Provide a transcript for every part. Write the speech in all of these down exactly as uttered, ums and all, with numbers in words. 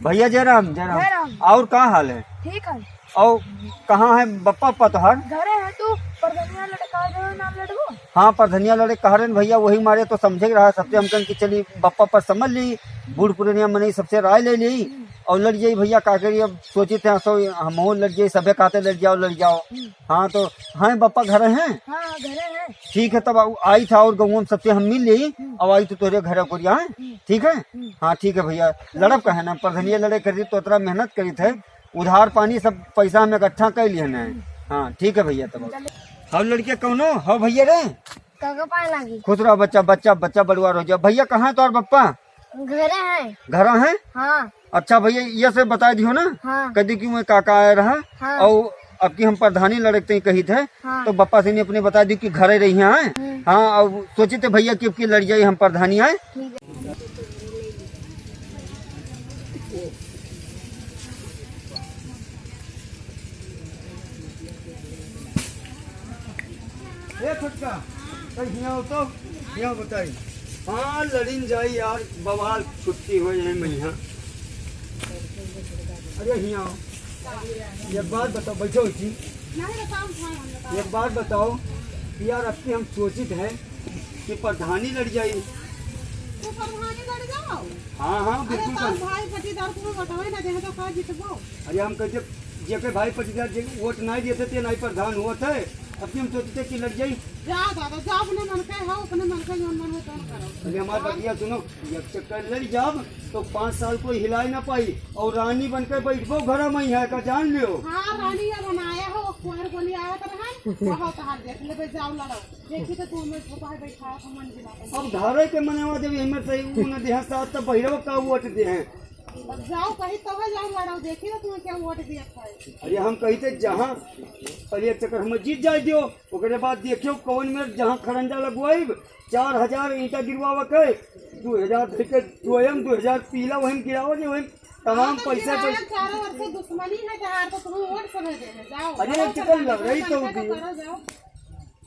भैया जय राम, जय राम। जय राम। और का हाल है? ठीक है। और कहाँ है बप्पा, पप्पा तोहार? घरे है। तू परधनिया लड़े कहा रहे हो, नाम लड़बो? हाँ, परधनिया लड़े कहा रहे न भैया, वही मारे तो समझे के रहा सबसे, हम कहन कि चली बप्पा पर समझ ली, बूढ़ पुरनिया मनई सबसे राय ले ली। हम्म। और लड़ जाई भैया, का करी, अब सोचित है सो हमहू लड़ जाई, सभे कहते लड़ जाओ, लड़ जाओ। हम्म। हाँ तो, हाँ बप्पा घरे हैं? हाँ, घरे हैं। ठीक है, तब आउ-, आई था और गौवा में सबसे हम मिल ली, हम्म। अब आई तो तोहरे घरे कोरिया है, हम्म। ठीक है? हम्म। हाँ ठीक है भैया, लड़ब का है ना, परधनिया लड़े करी तो इतना मेहनत करी थे, उधार पानी सब पैसा हम इकट्ठा कर लिए ना। हम्म। हाँ ठीक है भैया, तब चले। हौ लड़के कौनो, हौ भैया रे। काका पाए लागी। खुश रहो बच्चा, बच्चा, बच्चा बड़ुआर हो जाओ। भैया कहाँ है तोर बप्पा? घरे हैं। घरा है? हाँ। अच्छा भैया, ये से बता दियो ना, हाँ। कदी कि मैं काका आए रहा, हाँ। और अब की हम परधानी लड़कते ही कही थे, हाँ। तो बप्पा से नहीं अपने बता दी कि घरे रही हैं। हम्म। हाँ, और सोची थे भैया कि अब की लड़ जाई हम परधानी आए। ठीक है। ए छोटका, तो हियाँ हो तो, हियाँ बताई। हाँ, लड़िन जाई यार, बवाल छुट्टी हो जाए मैं यहाँ। अरे हियाँ हो। एक बात बताओ, बैठो इसी। नहीं, बताओ, हाँ, हम बताओ। एक बात बताओ कि यार, अब की हम सोचित है कि परधानी लड़ जाई। तो परधानी लड़ जाओ। हाँ, हाँ, अरे, बिल्कुल तो कर- भाई पटीदार को वोटवे ना देहे तो का जीतबो? अरे हम कहते, जेके भाई पटीदार जे वोट नहीं देते, ते नहीं परधान हुआ थे। अब की हम सोचते कि लड़ जाई। जाओ दादा, जाओ, अपने मन के हो, अपने मन के जौन मन हो तौन करो। अरे हमार बतिया सुनो, एक चक्कर लड़ जाब तो पाँच साल कोई हिलाए ना पाई और रानी बन के बैठबो घर में ही है का, जान लियो। हाँ, रानी ये बनाया हो, कुंवर गोली आया था ना, वहाँ तहार देख लेबे, जाओ लड़ो। देखी तो तू हमें धोखा है बैठा है, मन जिला। अब धारे के मनवा जब यही में सही ऊ न देहा साथ, तब बहिरवा का वोट दे हैं। अब जाओ कहीं तो है, जाओ लड़ो, देखी तो तुम्हें क्या वोट दिया था। अरे हम कही थे जहाँ पहले एक चक्कर हमें जीत जाए दियो, ओकरे बाद देखियो कौन में जहाँ खड़ंजा लगवाइब, चार हजार ईंटा गिरवावे के, दो हजार धर के, दो हम, दो हजार पीला वही गिरावे जे वही तमाम हाँ, तो पैसा ये पे। चारों ओर से दुश्मनी है, जहाँ तो तुम्हें वोट समय देने जाओ। अरे जाओ, एक चक्कर लड़ाई तो होती है। करो, जाओ।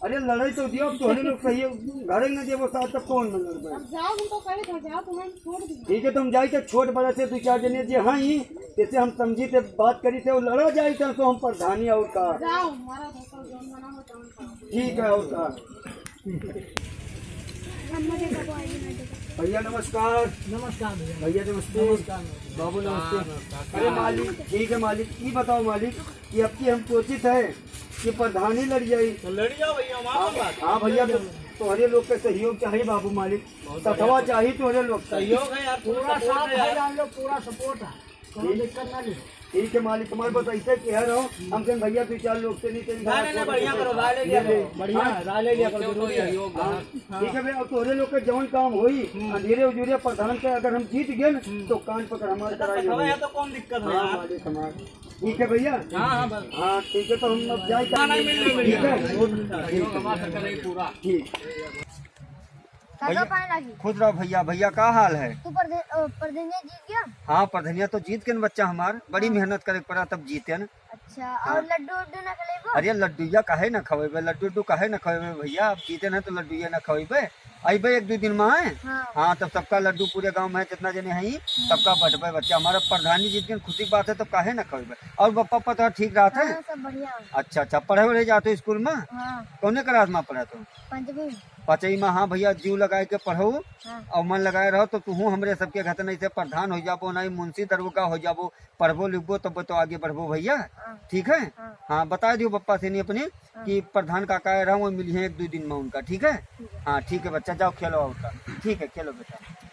अरे लड़ाई तो दियो, अब तोहरे लोग सही है, घरे न देबो साथ, तब कौन में लड़बे? अब जाओ, हम तो कहे थे, जाओ, तुम्हें छोड़ दी। ठीक है, तुम जाई तो छोट बड़ा से दो चार जने जे हाँ ही, जैसे हम समझी थे, बात करी थे, वो लड़ा जाई तो, तो हम परधानी और का। जाओ, मारा धोखा, जो मना हो, तो हम करो। ठीक है, और का। भैया नमस्कार। नमस्कार भैया। भैया नमस्ते। नमस्कार, नमस्कार। बाबू नमस्ते। नमस्कार। अरे मालिक, ठीक है मालिक, ये बताओ मालिक, कि अब की हम सोचित है कि परधानी लड़ जाई। तो लड़ जाओ भैया, वहाँ पर बात। हाँ भैया, तो तोहरे लोग के सहयोग चाहिए बाबू मालिक, बहुत सथवा बढ़िया। चाहिए तोहरे लोग के। सहयोग है यार, पूरा पूरा support साथ है है यार। जान लो, पूरा support है, कोनो ठीक। दिक्कत ना ले। ठीक है मालिक, तुम्हारे पास ऐसे कह रहा हूँ, हम कहें भैया दो चार लोग से नहीं, नहीं, नहीं, बढ़िया करो, राय ले लिया करो। बढ़िया, हाँ। राय ले लिया करो, जरूरी है। हाँ। हाँ। ठीक है भैया, अब तोहरे लोग के जौन काम होई, हम्म। अंधेरे उजूरे प्रधान के अगर हम जीत गए न, हम्म। तो कान पकड़ हमारे तो कराई सथवा होई। है तो कौन दिक्कत है हाँ, यार? मालिक हमारे। ठीक है भैया। हाँ, हाँ, बस। हाँ, ठीक है, तो हम अब जाए हाँ, नहीं, मिल लो, मिल लो। ठीक है? सहयोग हमारा करे पूरा। ठीक। काका भैया, पाए लागी। खुश रहो भैया। भैया, का हाल है? तू परधे-, अ, परधनिया जीत गया? हाँ, परधनिया तो जीत के न बच्चा हमार, बड़ी हाँ। मेहनत करे के पड़ा तब जीते न। अच्छा, हाँ। और लड्डू उड्डू ना खिलेबो? अरे लड्डुया काहे ना खवेबे, लड्डू उड्डू काहे ना खवेबे भैया, अब जीते न तो लड्डुया ना खवेबे। अइबे एक दो दिन में आए? हाँ। हाँ, तब सबका लड्डू पूरे गाँव में जितना जने हैं, सबका बंटबे बच्चा। हमारा प्रधानी जीत के खुशी की बात है, तब काहे ना खवेबे। और बप्पा पतोह ठीक रहत है? हाँ, सब बढ़िया। अच्छा, अच्छा, पढ़े उढ़े जाते स्कूल में? हाँ। कौने class में पढ़त हो? पंचमी। पचई में, हाँ भैया, जीव लगाए के पढ़ऊ हाँ। और मन लगाए रहो, तो तुहू हमरे सबके घतन ऐसे प्रधान हो जाबो, नहीं मुंशी दरोगा हो जाबो, पढ़बो लिखबो तब तो आगे बढ़बो भैया, हाँ। ठीक है? हाँ। हाँ, बता दियो बप्पा से नहीं अपने हाँ। कि प्रधान काका रहो, वो मिली है एक दो दिन में उनका, ठीक है? ठीक है। हाँ, ठीक है बच्चा, जाओ खेलो और का, ठीक है, खेलो बेटा।